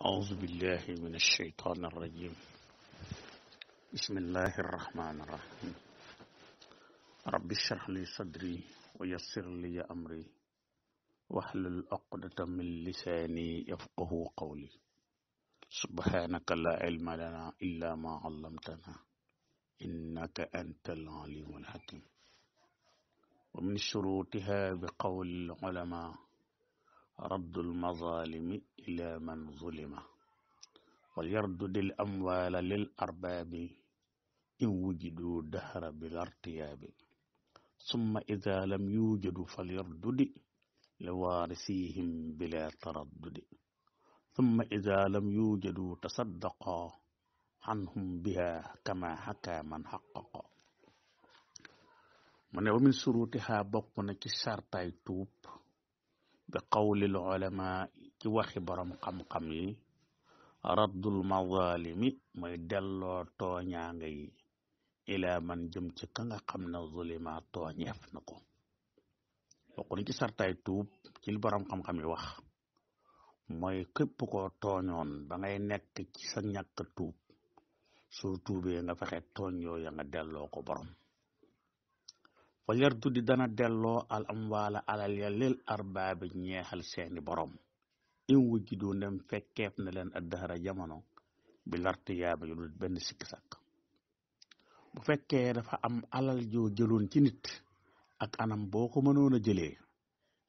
أعوذ بالله من الشيطان الرجيم. بسم الله الرحمن الرحيم. رب اشرح لي صدري ويسر لي أمري واحلل عقدة من لساني يفقه قولي. سبحانك لا علم لنا إلا ما علمتنا إنك أنت العليم الحكيم. ومن شروطها بقول العلماء رد المظالم إلى من ظلم وليردد الأموال للأرباب إن وجدوا دهر بلا ارتياب ثم إذا لم يوجدوا فليردد لوارثيهم بلا تردد ثم إذا لم يوجدوا تصدقا عنهم بها كما حكى من حقق. من ومن شروطها بقنا كشرطي توب بقول العلماء ci waxi borom xam-xam yi raddul mazalimi mooy delloo tooñaanga yi ilaa man jëm ci ka nga xam ne zulima tooñeef na ko. bokk na ci sartaay tuub ci li borom xam-xam yi wax mooy képp koo tooñoon ba ngay nekk ci sa ñàkk tuub soo tuubee nga fexe tooñ yooya nga delloo ko borom. fa yardu di dana delloo al amwaala alal ya lil arbaabi ñeexal seeni borom in wujjidu ndem fekkeef na leen addahara jamono bi lartiyaaba yu dul benn sikki sàkk. bu fekkee dafa am alal joo jëloon ci nit ak anam boo ko mënoon a jëlee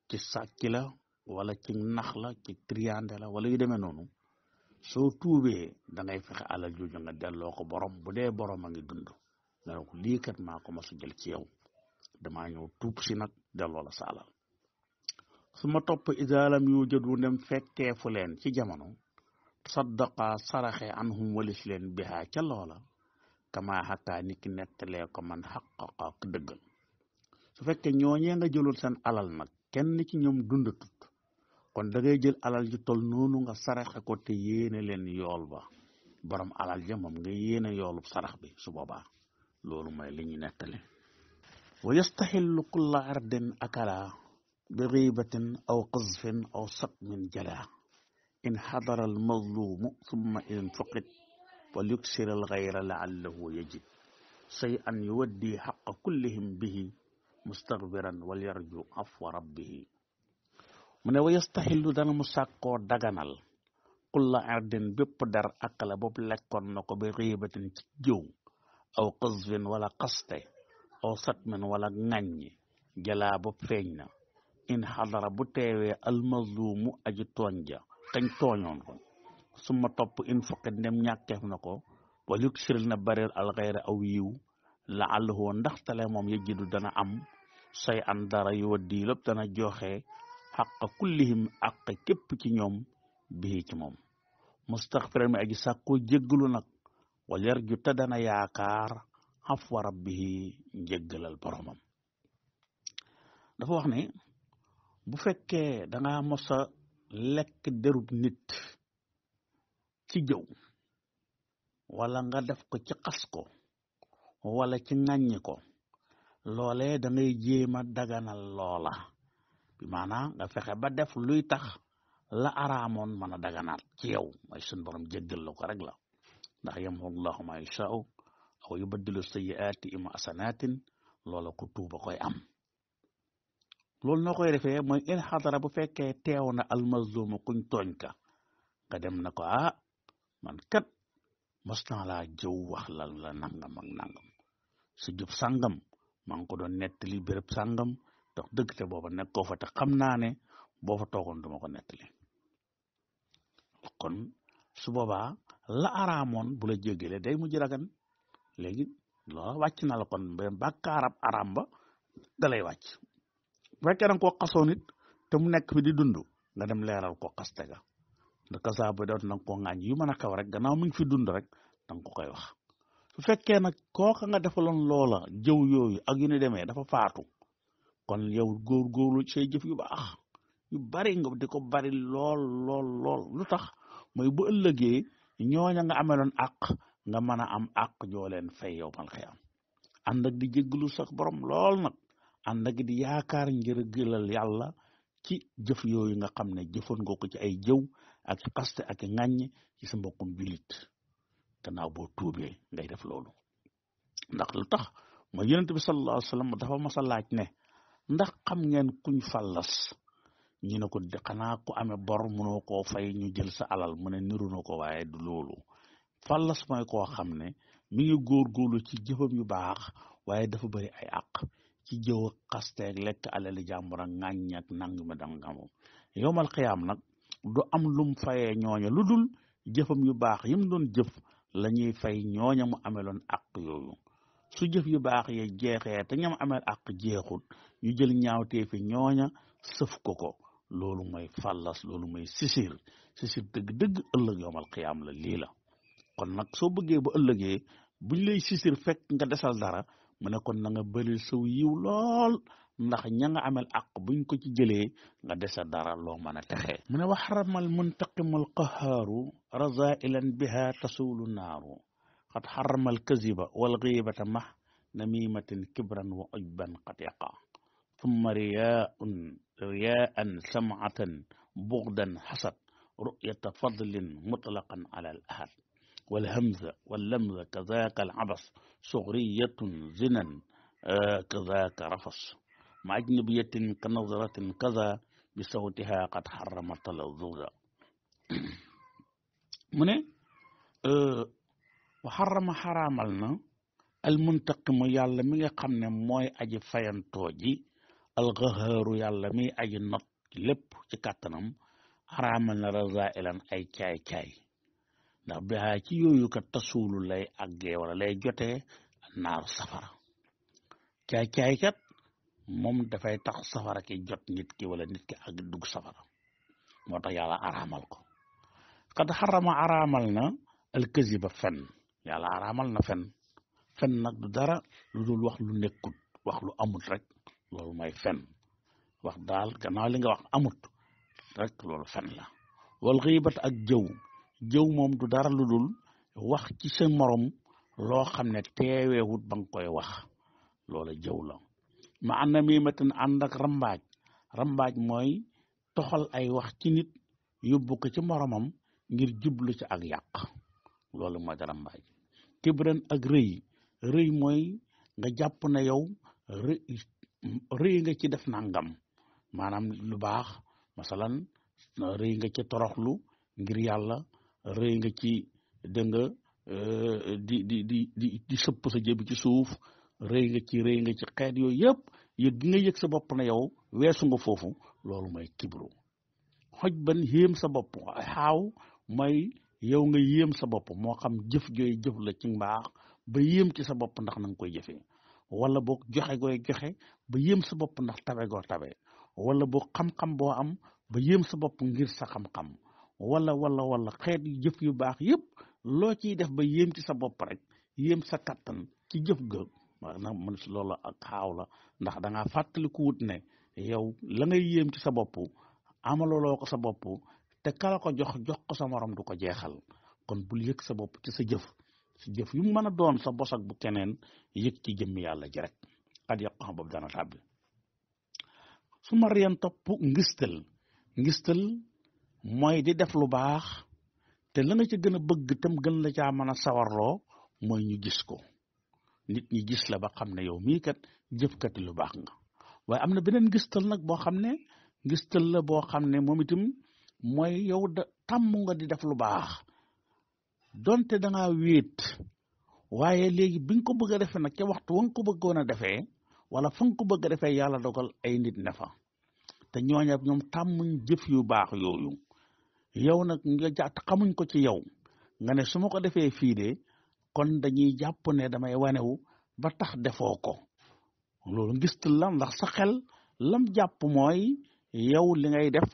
ci sàcc la wala ci nax la ci triande la wala yu demee noonu soo tuubee da ngay fexe alal jooju nga delloo ko borom bu dee borom a ngi dund nga ne ko lii kat maa ko mas a jël ci yow damaa ñëw tuub si nag delloo la sa alal. su ma topp isaalam yu jëdu ndem fekkeefu leen ci jamono saddaqa saraxe anhum walis leen bihaa ca loola kama xakkaa ni ki nettalee ko man xaqaqa ak dëggal. su fekkee ñooñee nga jëloon seen alal nag kenn ci ñoom dundatut kon da ngay jël alal ju tol noonu nga saraxe ko te yéene leen yool ba borom alal ja moom nga yéene yoolub sarax bi su boobaa loolu mooy li ñu nettali. wa yastaxillu kulla ardin akala bi ghibatin aw qazfin aw satmin jala in xadara al mazlumu summa in fuqit wal yuksir al ghayra laallahu yajid say an yuwaddi xaqa kullihim bihi mustaghfiran wal yarju afwa rabbihi. mu ne wa yastaxillu dana mu sàkkoo daganal kulla ardin bépp dar akala boobu lekkoon na ko bi ghibatin ci jëw aw qazfin wala qaste aw satmin wala ŋàññi jalaa bopp feeñ na in xadara bu teewee almazlumu aji tooñ ja kañ tooñoon ko suma topp in fuqit ndem ñàkkeef na ko wala yuksir na baril alxayra aw yiw laallahu ndaxtale moom yëjjidu dana am say an dara yu waddi lépp dana joxe xaqa kullihim ak képp ci ñoom bii ci moom mustaxfiran mi aji sàkkoo jéggalu nag wala yarju te dana yaakaar afwa rabbihi njéggalal boromam. dafa wax ne bu fekkee da nga mos a lekk derub nit ci jëw wala nga def ko ci xas ko wala ci ŋàññi ko loolee da ngay jéem a daganal loola bi maanaam nga fexe ba def luy tax la araamoon mën a daganaat ci yow mooy sun borom jéggal la ko rek la ndax yamhu llahu ma yashaa'u aw yubaddilu sayyi'aati ima asanatin loola ku tuuba koy am. loolu noo koy defee mooy in xadara bu fekkee teew na almazlumu kuñ tooñ ka nga dem na ko man kat mos naa laa jëw wax la nangam ak nangam su jub sàngam maa ngi ko doon nettali béréb sàngam dox dëgg te booba nekkoo fa te xam naa ne boo fa toogoon duma ko nettali. kon su boobaa la araamoon bu la jéggalee day mujj ragan léegi loola wàcc na la kon bàkkaarab araam ba dalay wàcc. bu fekkee danga koo xasoo nit te mu nekk fi di dund nga dem leeral ko xaste ga ndax kasaa ba doot nanga koo ŋaañ yu mën a xew rek gannaaw mu ngi fi dund rek danga ko koy wax. su fekkee nag kooka nga defaloon loola jëw yooyu ak yu ni demee dafa faatu kon yow góorgóorlu say jëf yu baax yu bari nga di ko bari lool lu tax mooy bu ëllëgee ñooña nga ameloon àq nga mën a am àq joo leen fay yow mal xiyaam ànd ak di jéggalu sax borom lool nag ànd ak di yaakaar ngir gëlal yàlla ci jëf yooyu nga xam ne jëfoon nga ko ci ay jëw ak xaste ak ŋàññ ci sa mbokkum julit gannaaw boo tuubee ngay def loolu ndax lu tax mooy yonent bi sallallahu alayhi wa sallam dafa mas a laaj ne ndax xam ngeen kuñ fallas ñu ne ko xanaa ku amee bor mënoo koo fay ñu jël sa alal mu ne niru na ko waaye du loolu fallas mooy koo xam ne mi ngi góorgóorlu ci jëfam yu baax waaye dafa bëri ay àq ci jëw ak xasteeg lekk alali jàmbur ak ŋàññ ak nangami dangamu yowmal xiyaam nag du am lum fayee ñooña lu dul jëfam yu baax yim doon jëf la ñuy fay ñooña mu ameloon àq yooyu su jëf yu baax ye jeexee te ñam amel àq jeexut ñu jël ñaawtee fi ñooña sëf ko loolu mooy fallas loolu mooy sisir dëgg-dëgg ëllëg yowmal xiyaam la lii la kon nag soo bëggee ba ëllëgee buñ lay sisir fekk nga desal dara mu ne kon na nga bëri saw yiw lool ndax ña nga amel àq buñ ko ci jëlee nga desa dara loo mën a texee mu ne wa xaramal muntaqimul qahaaru razailan biha tasulu naaru qad xaramal kaziba wal ghibata mah namimatin kibran wa ujban qad yaqa thumma riyaan samatan bugdan hasad ru'yata fadlin mutlaqan ala al ahad والهمزة واللمزة كذاك العبس صغرية زنا كذاك رفص مع أجنبية كنظرة كذا بصوتها قد حرم التلذذ من وحرم حراملنا المنتقم يالا ميغا خامن موي اجي فايانتوجي الغهار يالا مي اجي نوت لب ci katanam حراملنا رزائلا اي caay caay ndax bihaa ci yooyu kat tasuulu lay àggee wala lay jotee naaru safara caay-caay kat moom dafay tax safara ki jot nit ki wala nit ki àgg dugg safara moo tax yàlla araamal ko qad xarama araamal na alkaziba fen yàlla araamal na fen nag du dara lu dul wax lu nekkut wax lu amut rek loolu mooy fen wax daal gannaaw li nga wax amut rek loolu fen la wal xiibat ak jëw moom du dara lu dul wax ci sa morom loo xam ne teeweewut ba nga koy wax loola jëw la ma ànd mi matin ànd ak rambaaj mooy toxal ay wax ci nit yóbbu ko ci moromam ngir jublu ci ak yàq loolu mooy rambaaj kibran ak rëy mooy nga jàpp ne yow rëy nga ci def nangam maanaam lu baax masalan rëy nga ci toroxlu ngir yàlla rëy nga ci dégg nga di sëpp sa jëbi ci suuf rëy nga ci xeet yooyu yëpp yëg gi nga yëg sa bopp na yow weesu nga foofu loolu mooy kibru xoj ban yéem sa bopp xaaw mooy yow nga yéem sa bopp moo xam jëf jooy jëf la ci mbaax ba yéem ci sa bopp ndax na nga koy jëfee wala boog joxe gooy joxe ba yéem sa bopp ndax tabe goo tabe wala boog xam-xam boo am ba yéem sa bopp ngir sa xam-xam wala xeet yu jëf yu baax yëpp loo ciy def ba yéem ci sa bopp rek yéem sa kattan ci jëf ga waaw nag man si loolu ak xaaw la ndax da ngaa fàttaliku wut ne yow la ngay yéem ci sa bopp amaloloo ko sa bopp te kala ko jox ko sa morom du ko jeexal kon bul yëg sa bopp ci sa jëf yu mën a doon sa bos ak bu keneen yëg ci jëmmi yàlla ji rek xat yàq xam boobu dana tàbbi su ma riyan topp ngistal mooy di def lu baax te la nga ci gën a bëgg tam gën la caa mën a sawarloo mooy ñu gis ko nit ñi gis la ba xam ne yow mii kat jëfkati lu baax nga waaye am na beneen ngistal nag boo xam ne ngistal la boo xam ne moom itam mooy yow da tàmm nga di def lu baax donte da ngaa wéet waaye léegi bi nga ko bëgg a defee nag ca waxtu wa nga ko bëggoon a defee wala fa nga ko bëgg a defee yàlla dogal ay nit ne fa te ñooña ñoom tàmmuñ jëf yu baax yooyu yow nag nga jàtt xamuñ ko ci yow nga ne su ma ko defee fii de kon dañuy jàpp ne damay wanewu ba tax defoo ko loolu ngistal la ndax sa xel lam jàpp mooy yow li ngay def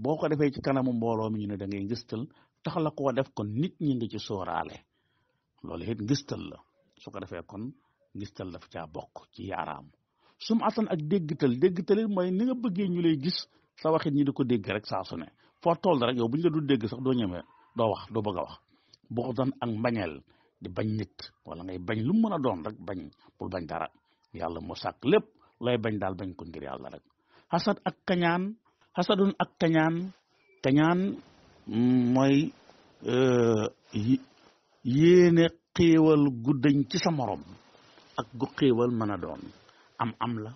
boo ko defee ci kanamu mbooloo mi ñu ne da ngay ngistal tax la koo def kon nit ñi ngi ci sóoraale loolu it ngistal la su ko defee kon ngistal daf caa bokk ci yaaraam su mu atan ak déggtal it mooy ni nga bëggee ñu lay gis sa waxit ñi di ko dégg rek saa su ne foo toll rek yow bu ñu la du dégg sax doo ñemee doo wax doo bëgg a wax boo doon ak mbañeel di bañ nit wala ngay bañ lu mu mën a doon rek bañ bul bañ dara yàlla moo sàkk lépp lay bañ daal bañ ko ngir yàlla rek xasadun ak kañaan mooy yéene xéewal gu dañ ci sa morom ak gu xéewal mën a doon am la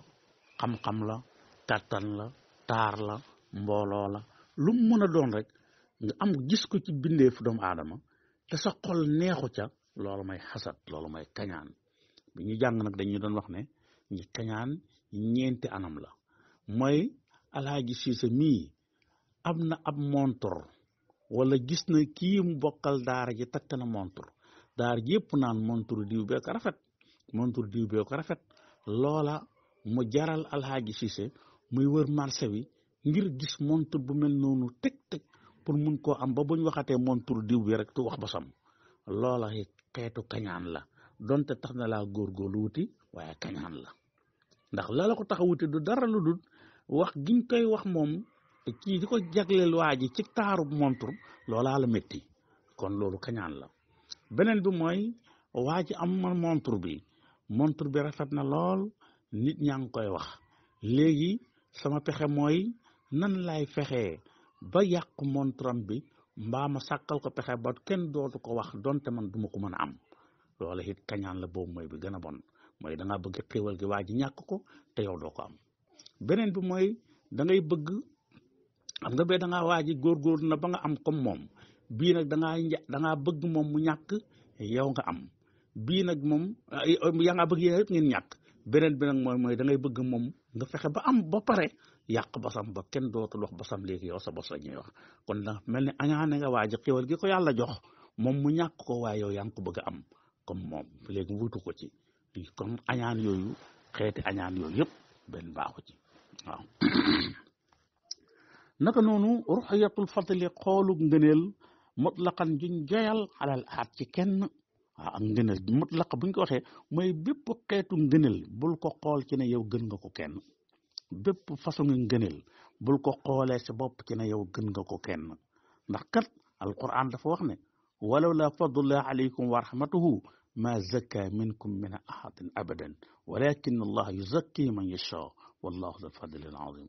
xam-xam la kàttan la taar la mbooloo la lu mu mën a doon rek nga am gis ko ci bindeefu doomu aadama te sa xol neexu ca loolu may xasat loolu may kañaan bi ñu jàng nag dañuy doon wax ne ñi kañaan ñeenti anam la mooy Alaaji Siise mii am na ab montor wala gis na kii mu bokkal daara ji takk na montor daara ji yëpp naan montor diw bee ko rafet montor diw bee ko rafet loola mu jaral Alaaji Siise muy wër marché bi ngir gis montor bu mel noonu teg pour mun koo am ba buñ waxatee montor diw bi rek tu wax ba sam loola xeetu kañaan la donte tax na laa góorgóorlu wuti waaye kañaan la ndax la ko tax a wuti du dara lu dul wax giñ koy wax moom kii di ko jagleel waa ji ci taaru montor loolaa la métti kon loolu kañaan la beneen bi mooy waa ji am montor bi rafet na lool nit ñaa ngi koy wax léegi sama pexe mooy nan lay fexee ba yàq montoram bi mbaa ma sàkkal ko pexe ba kenn dootu ko wax donte man duma ko mën a am loola it kañaan la boobu mooy bi gën a bon mooy da ngaa bëgg xéewal gi waa ji ñàkk ko te yow doo ko am beneen bi mooy da ngay bëgg xam nga bee da ngaa waa ji góorgóorlu na ba nga am comme moom bii nag da ngaa bëgg moom mu ñàkk yow nga am bii nag moom yaa ngaa bëgg yéen yëpp ngeen ñàkk beneen bi nag mooy da ngay bëgg moom nga fexe ba am ba pare yàq basam ba kenn dootul wax basam léegi yow sa bos la ñuy wax kon da mel ni añaane nga waa ji xéewal gi ko yàlla jox moom mu ñàkk ko waaye yow yaa ngi ko bëgg a am comme moom léegi wutu ko ci kon añaan yooyu xeeti añaan yooyu yëpp benn baaxu ci waaw naka noonu ruxyatul fadli xoolu ngëneel mutlaqan juñ joyal alal aat ci kenn waaw ak ngëneel mutlaq buñ ko waxee mooy bépp xeetu ngëneel bul ko xool ci ne yow gën nga ko kenn bépp façon ngëneel bul ko xoolee sa bopp ci ne yow gën nga ko kenn ndax kat alquran dafa wax ne walaw la fadlullah alaykum wa rahmatuhu ma zakka minkum min ahadin abadan walakin allah yuzakki man yasha wallahu dul fadlil azim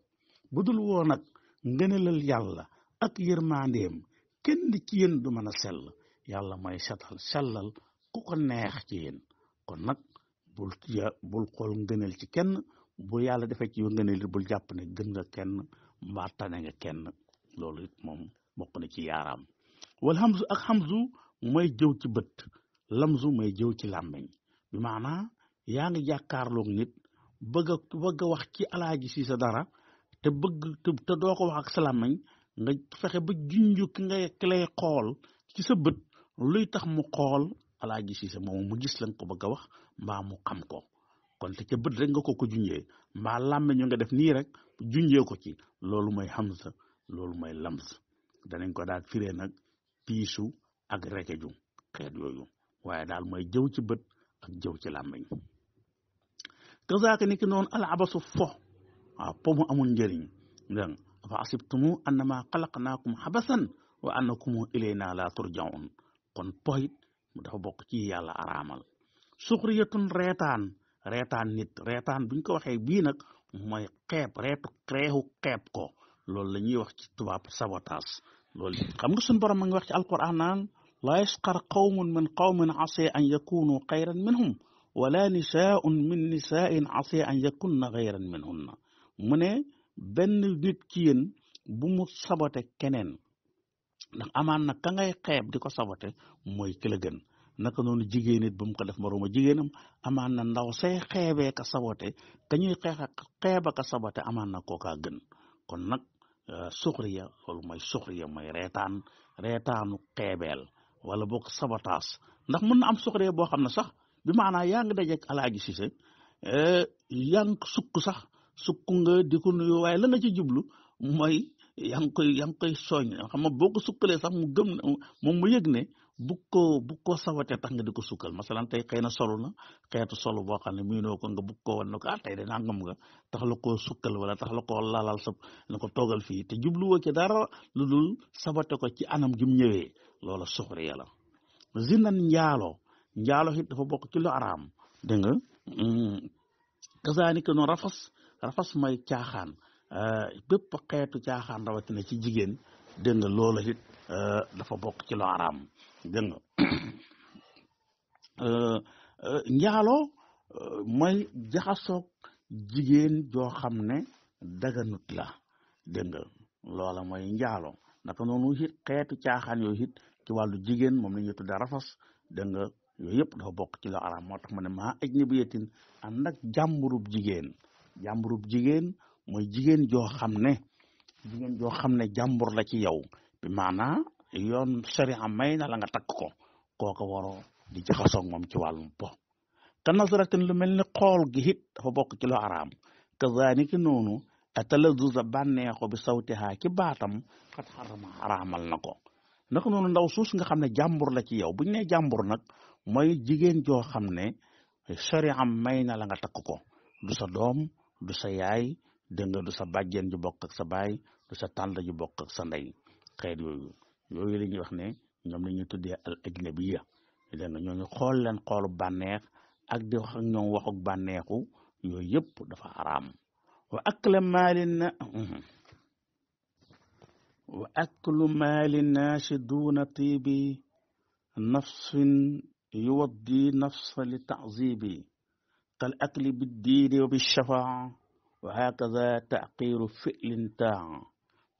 budul woo nag ngënelal yàlla ak yërmandeem kenn ci yéen du mën a sell yàlla mooy sellal ku ko neex ci yéen kon nag bul xool ngëneel ci kenn bu yàlla defee ci yow ngëneel bul jàpp ne gën nga kenn mbaa tane nga kenn loolu it moom bokk na ci yaaraam wal hamzu ak hamzu mooy jëw ci bët lamzu mooy jëw ci làmmeñ bi maanaa yaa ngi jàkkaarloog nit bëgg a wax ci Alaaji Siise dara te te doo ko wax ak sa làmmeñ nga fexe ba junju ki lay xool ci sa bët luy tax mu xool Alaaji Siise moom mu gis lañ ko bëgg a wax mbaa mu xam ko kon te ca bët rek nga ko junjee mbaa làmmeñ nga def nii rek junjee ko ci loolu mooy hamza loolu mooy lamz danañ ko daal firee nag piisu ak rekeju xeet yooyu waaye daal mooy jëw ci bët ak jëw ci làmmeñ kazaaka ni ki noonu al abasu fo waaw po mu amul njëriñ dégg nga fa asibtumu annama xalaqnaakum xabasan wa annakum ilayna la turjaun kon poyit mu dafa bokk ci yàlla araamal suxriyatun reetaan nit reetaan buñ ko waxee bii nag mooy reexu xeeb ko loolu la ñuy wax ci tubaab sabotage loolu xam nga suñu borom ma ngi wax ci alquran naan laa yasxar qawmun min qawmin asa an yakunu xayran minhum wala nisaun min nisaain asa an yakunna xayran minhunna mu ne benn nit ci yéen bu mu sabote keneen ndax amaan na ka ngay xeeb di ko sabote mooy ki la gën naka noonu jigéen nit bu mu ko def morooma jigéenam amaan na ndaw say xeebee ka sabote ka ñuy xeeba ka sabote amaan na kookaa gën kon nag suxriya loolu mooy suxriya mooy reetaanu xeebeel wala boog sabotaas ndax mën na am suxriya boo xam ne sax bi maanaa yaa ngi dajeek Alaaji Siise yaa ngi sukk nga di ko nuyu waaye la nga ci jublu mooy yaa ngi koy soñ xam nga boo ko sukkalee sax mu gëm moom mu yëg ne bu ko sawatee tax nga di ko sukkal masalan tey xëy na solo na xeetu solo boo xam ne miinoo ko nga bugg ko wan ne ko tey de nangam nga tax la koo sukkal wala tax la koo lalal sa ne ko toogal fii te jubluwoo ci dara lu dul sabate ko ci anam gi mu ñëwee loola suxriya la zinan njaalo it dafa bokk ci lu araam dégg nga kazaanika noonu rafas mooy caaxaan bépp xeetu caaxaan rawatina ci jigéen dégg nga loola it dafa bokk ci lu araam dégg nga njaaloo mooy jaxasoog jigéen joo xam ne daganut la dégg nga loola mooy njaaloo naka noonu it xeetu caaxaan yooyu it ci wàllu jigéen moom la ñuy tuddee rafas dégg nga yooyu yëpp dafa bokk ci lu araam moo tax ma ne maa ajnabiyatin ànd ak jàmburub jigéen mooy jigéen joo xam ne jàmbur la ci yow bi maanaa yoon sariya may na la nga takk ko kooka waroo di jaxasoog moom ci wàllum po ka nasaratin lu mel ni xool gi it dafa bokk ci lu araam kazaalika noonu atalazuza bànneexo bi sawtihaa ci baatam xat xarama araamal na ko naka noonu ndaw suus nga xam ne jàmbur la ci yow bu ñu nee jàmbur nag mooy jigéen joo xam ne sariya may na la nga takk ko du sa doom du sa yaay dégg nga du sa bàjjen ju bokk ak sa baay du sa tànd ju bokk ak sa ndey xeet yooyu la ñuy wax ne ñoom la ñuy tuddee al ajnabiya dégg nga ñooñu xool leen xoolu bànneex ak di wax ak ñoom waxuk bànneexu yooyu yëpp dafa araam wa aklu maali naasi duuna tiibi nafsin yuwaddi nafsa li ta'zibi kal akli biddiini wa bishafaa wa hakaza taqiru fi'lin taa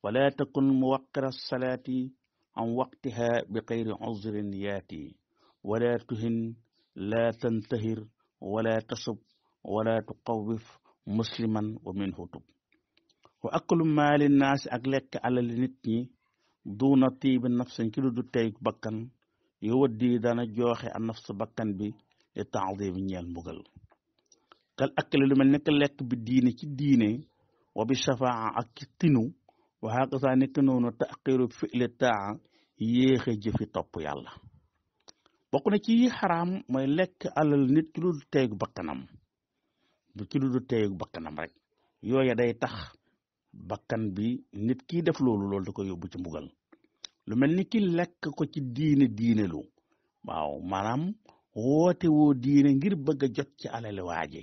wala takun muwaqqira salaati an waqtiha bi xayri uzrin yaati wala tuhin la tantahir wala tasub wala tuqawwif musliman wa minhu tub wa aklu maali naasi ak lekk alali nit ñi duuna tiibi nafsin ci lu du tey bakkan yuwaddi dana joxe a nafs bakkan bi li ta'zim ñeel mbugal kal akli lu mel nekk lekk bi diine ci diine wa bi shafaa ak ci tinu wa hakaza nekk noonu taqiru fi'li taa yéexe jëfi topp yàlla bokk na ci xaraam mooy lekk alal nit ci lu du teegu bakkanam rek yooya day tax bakkan bi nit kii def loolu da ko yóbbu ci mbugal lu mel ni ki lekk ko ci diine lu waaw maanaam woote woo diine ngir bëgg a jot ci alali waaje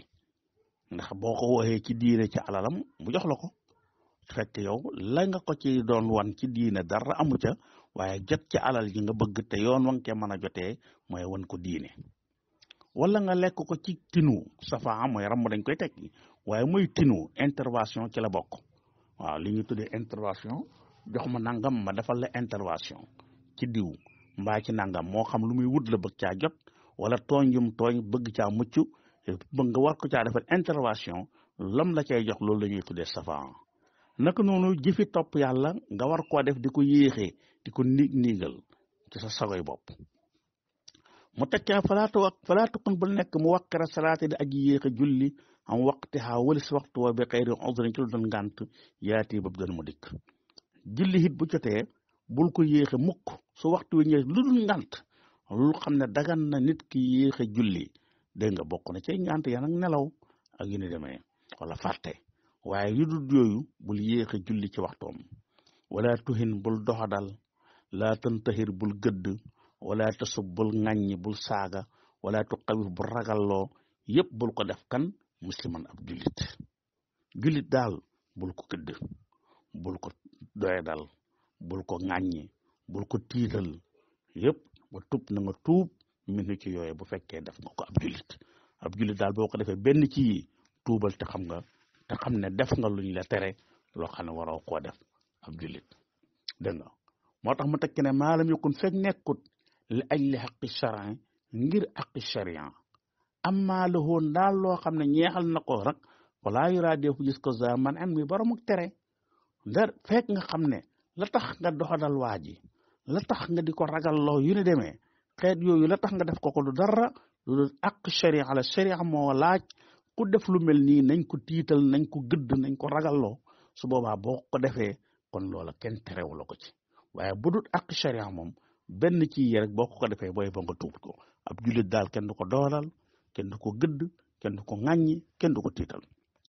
ndax boo ko wooxee ci diine ci alalam mu jox la ko fekk yow la nga ko ci doon wan ci diine dara amu ca waaye jot ci alal ji nga bëgg te yoon wa nga cee mën a jotee mooy wan ko diine wala nga lekk ko ci tinu safa mooy ram dañ koy teg waaye mooy tinu intervention ci la bokk waaw li ñu tuddee intervention jox ma nangam ma defal la intervention ci diw mbaa ci nangam moo xam lu muy wut la bëgg caa jot wala tooñ bëgg caa mucc bëgg nga war ko caa defal intervention lam la cay jox loolu la ñuy tuddee safa naka noonu jëfi topp yàlla nga war koo def di ko yéexee di ko niigal ci sa sagoy bopp mu tekkee falaatu kon bul nekk mu wakkara salaati di aji yéexe julli am waqtiha walis waxtu wa bi xayri uzrin ci lu doon ngànt yaati bab doon mu dikk julli it bu jotee bul ko yéexe mukk su waxtu wi ñëwee lu dul ngànt lu xam ne dagan na nit ki yéexe julli dégg nga bokk na ci ngànt ya nag nelaw ak yu ni demee wala fàtte waaye yu dul yooyu bul yéexe julli ci waxtoom wala tuhin bul doxadal laa tantahir bul gëdd wala tasub bul ŋàññi bul saaga wala tuqawif bul ragalloo yëpp bul ko def kan musliman ab jullit daal bul ko gëdd bul ko doyadal bul ko ŋàññi bul ko tiital yëpp ba tub na nga tuub min ci yooye bu fekkee def nga ko ab jullit daal boo ko defee benn ci tuubal te xam ne def nga luñ la tere loo xam ne waroo koo def ab jullit dégg nga moo tax mu tekki ne maalam yokun fekk nekkut li ajli xaqi charin ngir aqi charian amma lahoon daal loo xam ne ñeexal na ko rek wala yuraa deefu gis ko za man am mi borom ak tere ndar fekk nga xam ne la tax nga doxadal waa ji la tax nga di ko ragal loo yu ne demee xeet yooyu la tax nga def ko du dara lu dul aq charia la charia moo laaj ku def lu mel nii nañ ko tiital nañ ko gëdd nañ ko ragalloo su boobaa boo ko defee kon loola kenn terewu la ko ci waaye bu dul aq charia moom benn ci yi rek boo ko defee booy ba nga tuub ko ab jullit daal kenn du ko doolal kenn du ko gëdd kenn du ko ŋàññi kenn du ko tiital